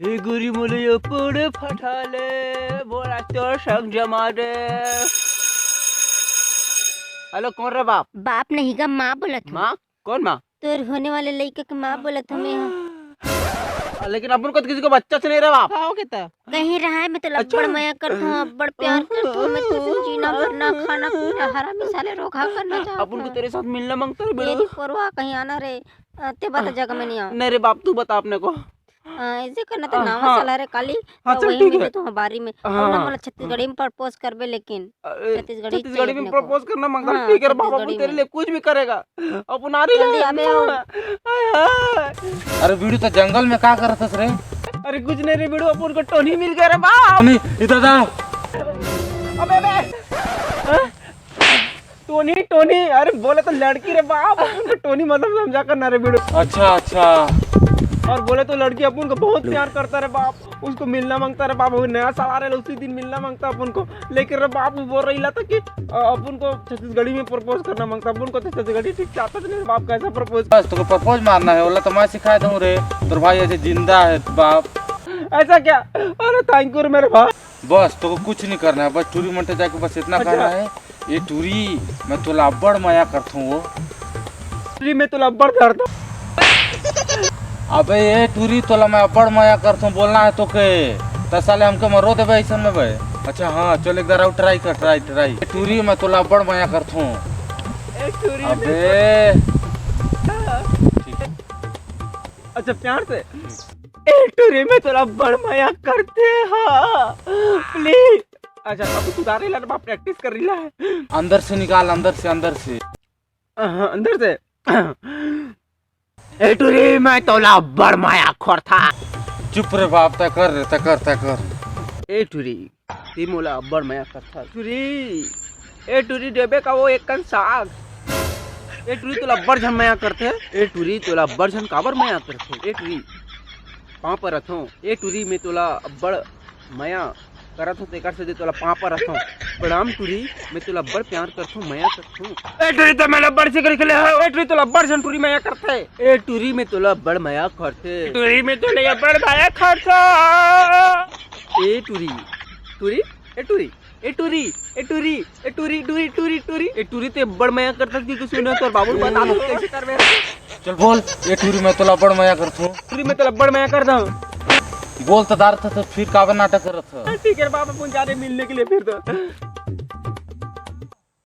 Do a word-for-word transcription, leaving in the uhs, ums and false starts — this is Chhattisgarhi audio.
ए गुरी मोले ये पूरे फटाले, बोला तोर संग जमा दे। हेलो, कौन रे बाप? बाप नहीं गा, माँ बोलत हूँ। माँ? कौन माँ? तोर होने वाले लइका के माँ बोलत हूँ मैं। लेकिन अपन को तो किसी को बच्चा से नहीं रहा बाप। का हो गया था? कहीं रहा है, मैं तो अच्छा। अब्बड़ मया करता हूँ, अब्बड़ प्यार करता हूँ, मैं तो जीना मरना, खाना पीना, हरामी साले रोका करना चाहता अपन को हूँ। तेरे साथ मिलना मांगता रे ये बेड़ू। तो परवा कहीं आना रे, अ, ते बता जगह में नहीं आओ। नहीं रे बाप, तू बता अपने को। अ, ऐसे करना तो हाँ, नावा हाँ। साला रे काली, हाँ, तो चल, वही ठीक मिले है। तो हमारी में। हाँ, और ना हाँ। मला छत्तीसगढ़ी में प्रपोज करबे, लेकिन अरे, छत्तीसगढ़ी छत्तीसगढ़ी चाहिए में अपने को। प्रपोज करना मांगता हाँ, ठीक है रे बाप, छत्तीसगढ़ी अपन तेरे में। लिए कुछ भी करेगा। अपन आ रही जल्दी है। आबे आओ। हाय, हाय। अरे बीड़ू, तो जंगल में का करत हस रे? अरे कुछ नहीं रे बीड़ू, अपन को टोनी मिल गया रे बाप। टोनी, इधर आ। अबे, अबे। हाँ? टोनी, टोनी, अरे बोले तो लड़की रे बाप, अपन को टोनी मतलब समझा करना रे बीड़ू। अच्छा, अच्छा। और बोले तो लड़की अपन को बहुत प्यार करता रे बाप, उसको मिलना मांगता रे बाप, वो नया साल आ रहा है, उसी दिन मिलना मांगता अपन को। लेकिन रे बाप, वो बोल रही था कि, अ, अपन को छत्तीसगढ़ी में प्रपोज करना मांगता, अपन को तो छत्तीसगढ़ी ठीक चाहता नहीं रे बाप, कैसा प्रपोज? बस तोको प्रपोज मारना है, बोला तो मैं सिखा दूँ रे, तोर भाई ऐसे जिंदा है बाप। ऐसा क्या? अरे थैंक यू रे मेरे भाई। बस तोको कुछ नहीं करना है, बस टूरी मन ते जाके बस इतना अच्छा। कहना है, ए टूरी, मैं तोला अब्बड़ मया करथों वो। टूरी, मैं तोला अब्बड़ धरथों। अबे ए टूरी, तोला मैं अब्बड़ मया करथों बोलना है तोके। त साले हमके मरो देबे ऐसन में बे। अच्छा हाँ, चल एक बार और ट्राई कर, ट्राई, ट्राई। ए टूरी, मैं तोला अब्बड़ मया करथों। ए टूरी, अबे। ठीक है। अच्छा प्यार से। ए टूरी, मैं तोला अब्बड़ मया करथों। प्लीज। अच्छा, अब तू उधारे ला, बाप प्रैक्टिस कर रही है। अंदर से निकाल, अंदर से, अंदर से। हाँ, अंदर से। ए टूरी, मैं तोला अब्बड़ मया करथों। चुप रे बाप, तय कर रे, तय कर, तय कर। ए टूरी, ते मोला अब्बड़ मया करथस। टूरी, ए टूरी, देबे का वो एक कन साग। ए टूरी, तोला अब्बड़ झन मया करथे। ए टूरी, तोला अब्बड़ झन काबर मया करथे? ए टूरी, पाँव परथों। ए टूरी, मैं तोला अब्बड़ मया करत हों, तेकर से दे तोला पाँव परथों। प्रणाम टूरी, मैं तोला अब्बड़ प्यार करथों, मया करथों। ए टूरी, तो मैं अब्बड़ से करके ले आयो। ए टूरी, तोला अब्बड़ झन टूरी मया करथे। ए टूरी, मैं तोला अब्बड़ मया करथे। टूरी, मैं तोला अब्बड़ मया करथों। ए टूरी, टूरी, ए टूरी, ए टूरी, ए टूरी, ए टूरी, टूरी, टूरी, टूरी। ए टूरी, ते अब्बड़ मया करथस कि कुछ सुनो, तोर बाबू बता दो कैसे करबे। चल बोल, ए टूरी मैं तोला अब्बड़ मया करथों। टूरी मैं तोला अब्बड़ मया करथों। बोल तो दार था तो फिर काबर नाटक करत ह? ठीक है बाबा, अपन जा रहे मिलने के लिए फिर तो।